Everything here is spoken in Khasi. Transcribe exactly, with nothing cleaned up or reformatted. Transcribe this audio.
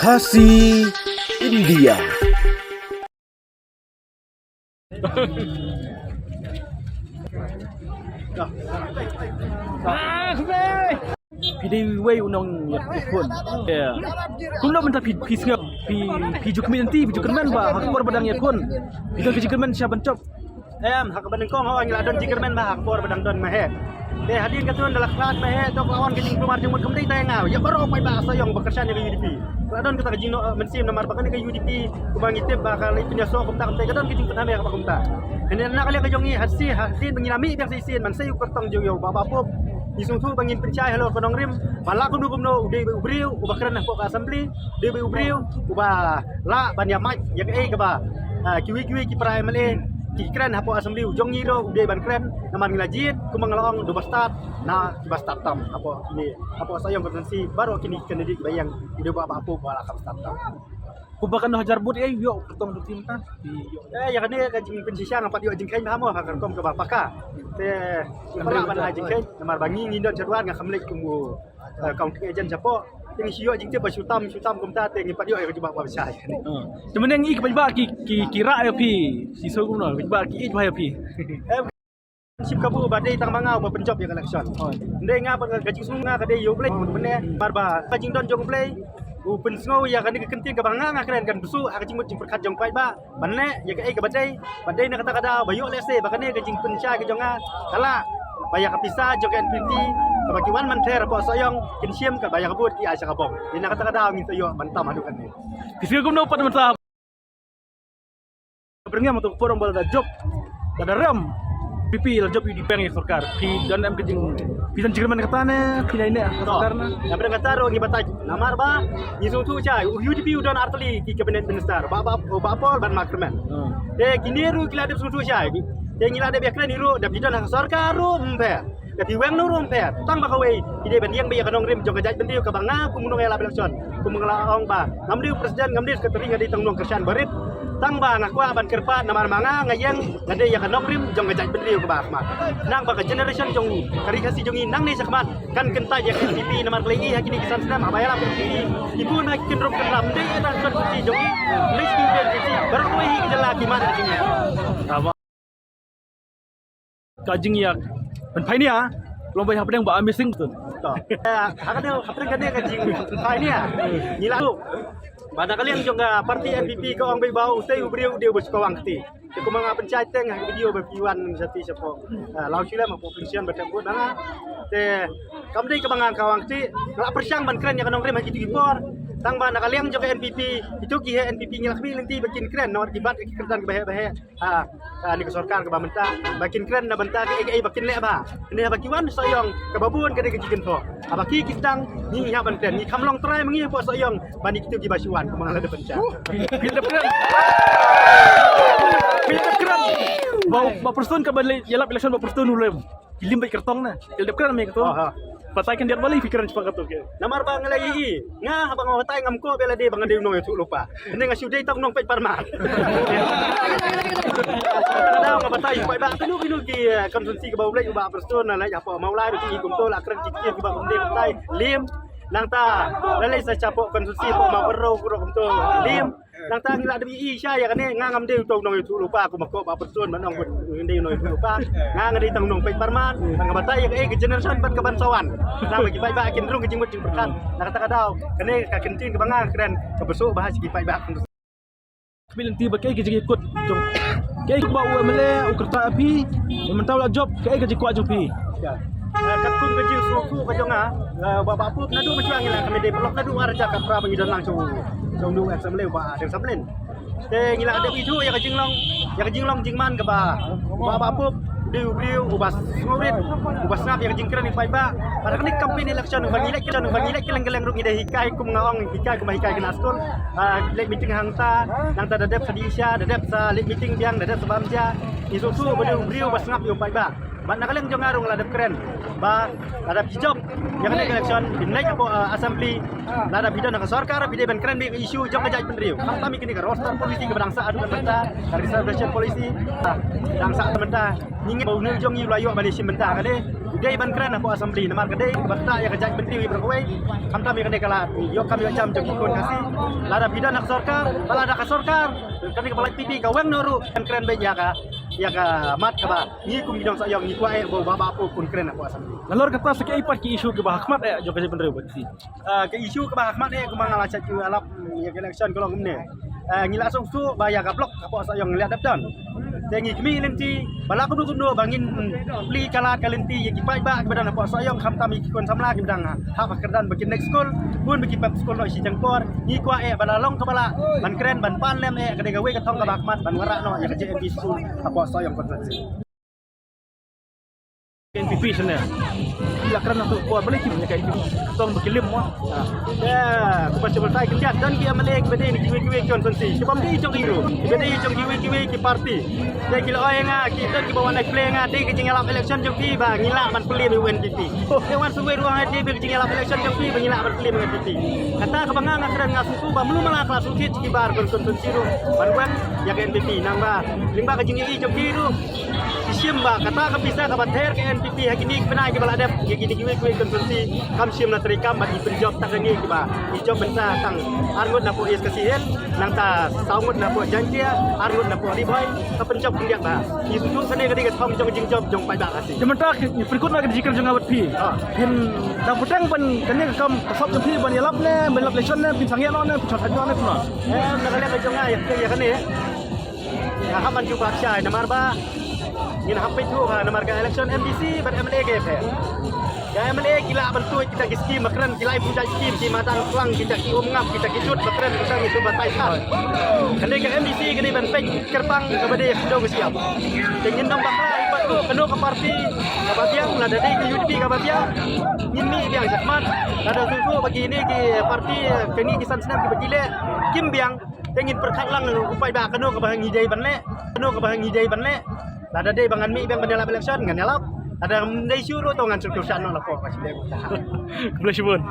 Khasi India. Phi dei uwei u nongïakhun. Kumno mynta phi, phi sngew, phi, phi ju khmih lynti, phi ju kyrmen ba ha ka por ba dang ïakhun phi don ka jingkyrmen sha ban jop? Em, ha kaba nyngkong, hooid, ngi la don jingkyrmen ba ha ka por ba dang don ma heh. Te hadien katto, ynda la khlad ma heh, to ka la wan ka jingkulmar jingmut, kam dei tang ïa nga, ïa baroh paidbah Sohiong ba kyrshan ïa ka U D P. Ka la don kata ka jingnoh, eh, mynsiem, namar ba kane ka U D P kumba ngi tip ba ka leit pynïasoh kumta kumta, ka don ka jingpynhap ïa kaba kumta. Hynrei na ka liang ka jong ngi, ha shisien, hadien ba ngi la mih biang shisien, man sa ïa u kyrtong jong u Bah Bah Pup, ngi sngewthuh ba ngin pynshai halor ka nongrim ba lah kumno kumno u dei u briew uba kren hapoh ka assembly, u dei u briew uba lah ban ïa mad ïa kaei kaba, ah, kiwei kiwei ki para M L A ki kren hapoh assembly, u jong ngi ruh u dei ban kren, namar ngi la jied kumba nga la ong, da u ba stad na kiba stad tam hapoh kine, hapoh Sohiong constituency, baroh kine ki candidate kiba ïeng, u dei u Bah Bah Pup uba la kham stad tam. Kumba katno hajar vote, eh, ïoh u kyrtong jong phi mynta? Eh, ïa kane ka jingpynshisha ngam pat ïoh jingkheiñ bha mo, ha ka rukom kaba paka. Te ngim pat lah ban ai jingkheiñ, namar ba ngi ngin don shaduh, nga kham leit kum u, eh, counting agent shapoh. Te ngi shu ïoh jingtip ba shu tam, shu tam kumta, te ngim pat ïoh ïa ka jubab ba bishar. Hmm. Te mynne ngi, ki paidbah ki, ki, ki rah ïa phi, ki sngew kumno, ki paidbah ki ïeit bha ïa phi? Shim kabu ba dei tang ma nga uba pynjop ïa ka election. Hooid. Ym dei nga, ba ka jingsngew nga ka dei ïa U Blei mynne, namar ba ka jingdon jong U Blei u pynsngew ïa kane ka ktien kaba nga nga kren, kan bsut ha ka jingmut jingpyrkhat jong paidbah ban leh ïa kaei kaba dei, ba dei na kata ka daw ba ïoh lehse ba kane ka jingpynshai ka jong nga ka lah ba ïa ka pisa jong ka N P P kaba ki wan ban ther hapoh Sohiong kin shim, kaba ïa ka vote ki ai sha ka bong. Dei na kata ka daw ngin sa ïoh ban tam haduh katne. Phi sngew kumno pat mynta? Byrngem, to ka por ba la da jop, la da rem P P, la jop U D P ïa ka sorkar. Phi don em ka jing, phi don jingkyrmen kata ne phi nai ne ha ka sorkar na? Ïa, byrngem kata ruh ngi batai. Namar ba ngi sngewthuh shai, U D P u don artylli ki cabinet minister, Bah, Bah, Bah Paul bad Bah Kyrmen. Hmm. Te kine ruh ki la dep sngewthuh shai. Te ngi la dep ïakren hi ruh, da phi don ha ka sorkar ruh ym pher. Ka phi weng noh ruh ym pher, tang ba kawei, ki dei ban ïeng beit ïa ka nongrim jong ka jaitbynriew kaba nga kum u nongïalap election, kum nga la ong ba ngam dei u president, ngam dei u secretary, nga dei tang u nongkyrshan barit. Tang ba nga kwah ban kyrpad namar ma nga nga ïeng, nga dei ïa ka nongrim jong ka jaitbynriew kaba khmat. Nang ba ka generation jong ka Ri Khasi jong ngi nangne shakhmat kan kyntait ïa ka N P P, namar ka la ïohi ha kine ki san snem haba ïalap ka N P P, ki bun ha ki kynrum kynram, ym dei ïa ka Ri Khasi jong ngi, ym dei sha ki Ri Khasi, baroh kawei hi ki jylla ki mad ha jingïalap. Ka jingïa pynphai nia long beit hapdeng Bah Amazing tu. To. Eh, ha kane, hapdeng kane ka jingpynphai nia, ngi la, ba na ka liang jong ka party N P P ka ong beit ba utei u briew u dei uba shu kawang kti. Te kumba nga pynshai teng ha ka video ba phi wan shati shapoh, eh, Lawshilem hapoh pynshai ba teng bud na nga. Te kam dei kaba nga kawang kti, nga la pyrshang ban kren ïa ka nongrim ha kito ki por. Tang ba na ka liang jong ka N P P, ito ki heh N P P ngi la khmih lynti ba kin kren, namar ki bat ki kyrdan kiba heh ba heh. Ha, ha, kane ka sorkar kaba mynta, ba kin kren na bynta kaei kaei ba kin leh bha. Kane haba ki wan Sohiong, kaba bun ka dei ka jingkynthoh. Haba ki, ki sdang, ngi, ngi hap ban kren. Ngi kham long trai ma ngi hapoh Sohiong ban ïa kito kiba shu wan, kumba nga la dep pynshai. Phi dep kren. Phi dep kren. Bah, Bah Prestone kaba leit ïalap election, Bah Prestone u lem. Ki lim beit kyrtong na. Ki dep kren me kyrtong. Aha. Batai khyndiat balei phi kren shaphang kato ke? Namar ba nga la ïohi. Nga haba nga batai ngam kwah ba la dei ba nga dei u nongïathuhlypa. Hynrei nga shu dei tang u nongpeit parman. Nga batai ba, ba kano kano ki, eh, constituency kaba u leit u Bah Prestone, la leit hapoh Mawlai ruh ki kumto, la kren ki ktien kiba kumne kumtai. Lim. Nangta la leit sa shapoh constituency hapoh Mawkynrew ruh kumto. Lim. Nangta ngi la dep ïohi shai ïa kane, nga ngam dei uto u nongïathuhlypa, kumba ko Bah Prestone ban ong bad ngam dei u nongïathuhlypa. Nga, nga dei tang u nongpeit parman, nga batai ïa kaei ka generation bad kaban sa wan. Nang ba ki paidbah kin rung ka jingmut jingpyrkhat. Na kata ka daw, kane ka ktien kaba nga kren, kaba suk bha sha ki paidbah. Khmih lynti ba kaei ka jingïakut jong, kaei ba u M L A u kyrta ïa phi, mynta u la jop, kaei ka jingkwah jong phi? Ya. Eh, katkum ka jingsngewthuh ka jong nga, eh, Bah, Bah Pup, naduh mynshwa ngi la, ka mih dei paralok naduh ar hajar khatphra ba ngi don lang jong, jong u ex M L A Bah Deng Samlin. Te ngi la dep ithuh ïa ka jinglong, ïa ka jinglong jingman kaba, Bah, Bah Pup u dei u briew uba sngewrit, uba sngap ïa ka jingkren ki paidbah. Bad ha kane ka campaign election ba ngi leit, ba ngi leit kylleng kylleng ruh ngi da hikai, kum nga ong, hikai kumba hikai ki na skul. Ah, leit meeting hangta, nangta da dep sa dih sha, da dep sa leit meeting biang, da dep sa bam sha. Ngi sngewthuh ba u dei u briew uba sngap ïa u paidbah. Bad na ka liang jong nga ruh nga la dep kren ba lada phi jop ïa kane ka election, phin leit hapoh, uh, assembly, lada phi don ha ka sorkar, phi dei ban kren beit ïa ka issue jong ka jaitbynriew. Khamtam ïa kane ka roster policy kaba dang sah haduh mynta, ka reservation policy, ah, dang sah mynta. Ngi ngeit ba une u jong ngi u la ïoh ban ïashim bynta ha kane. Dei ban kren hapoh assembly namar ka dei ba ktah ïa ka jaitbynriew hi baroh kawei. Khamtam ïa kane ka lad ïoh kam ïoh jam jong ki khun Khasi. Lada phi don ha ka sorkar, ba lada ka sorkar kane ka Palat P P ka weng noh ruh, kan kren beit ïa ka, ïa ka mat kaba ngi kum ki nongshah ïong ngi kwah eh ba u Bah Bah Pop un kren hapoh assembly. Nalor kata sa ki ei pat ki issue kiba ha khmat eh jong ka jaitbynriew ba ki. Ah, ka issue kaba ha khmat eh kumba nga la shait ïalap ïa ka election ka long kumne. Ah, ngi la sngewthuh ba ïa ka block hapoh Sohiong ngi la dep don. Te ngi khmih lynti ba la kumno kumno ba ngin plie ka lad ka lynti ïa ki paidbah kiba don hapoh Sohiong, khamtam ïa ki khun samla kiba dang hap ha kyrdan ba kin leit skul, bun ba ki pep skul noh shi jingpor. Ngi kwah eh ba la long kaba lah ban kren ban pan lem eh ka dei kawei ka thong kaba ha khmat ban wanrah noh ïa ka J M V School hapoh Sohiong constituency. N P P sene. Ki la kren na tu por balik kim ïa ka N P P. Tong ba ki lim mo. Ya, ko pa chebal tai ki don ki M L A kiba dei na kiwei kiwei ki constituency. Ki bym dei jong ki ruh, kiba dei jong kiwei kiwei ki party. Te ki la ong ïa nga, ki don kiba wan ai plie ïa nga, dei ka jingïalap election jong phi ba ngi lah ban plie ïa u N P P. Te wan shuwa ruh nga dei ka jingïalap election jong phi ba ngi lah ban plie ïa u N P P. Kata kaba nga nga kren nga sngewthuh ba mlu mala ka la sngewthuh ki bar constituency ruh ban wan ïa ka N P P. Nang ba lyngba ka jingïohi jong ki ruh ki shim ba kata ka pisa kaba ther ka N P P ha kine ki bnai kiba la dep ïa kine kiwei kiwei constituency kam shym la treikam bad ki pynjop tang hangne kiba ki jop mynta tang arngut napoh East Khasi Hills, nangta sawngut napoh Jaintia, arngut napoh Ri Bhoi, ka pynjop khyndiat ba. Ngi sngewthuh kane ka dei ka thong jong jingjop jong paidbah Khasi. Te mynta ngi pynkut na ka jingkren jong nga bad phi. Ah. Phin dang puteng ban kane ka kam ka sop jong phi ban ïalap ne ban ïalap election ne phin sangeh noh ne phin sangeh noh ne phin. Eh, na ka liang ka jong nga ïa, ïa kane. Nga hap ban jubab shai namar ba ngin hap peit thuh ba namar ka election M D C bad M L A ka pher. Ka M L A ki lah ban tuid kita ki skim ba kren, ki lai phew jait skim, ki madan plang, kita ki um ngap, kita ki jut ba kren, kita ki tu ba tai khat. Kane ka M D C kane ban peit kyrpang kaba dei ka dong ka siap. Te ngin ym bakla ïa pat kano ka party kaba biang, lada dei ka U D P kaba biang ngin mih biang shakhmat. Lada sngewthuh ba kine ki party kine ki san snem kiba ki leh kim biang, te ngin pyrkhat lang u paidbah kano kaba ngi dei ban leh, kano kaba ngi dei ban leh. Lada dei ba ngan mih biang ban ïalap election ngan ïalap. Lada ym dei shuh ruh to ngan shu kyrshan noh la pok. Khublei shibun.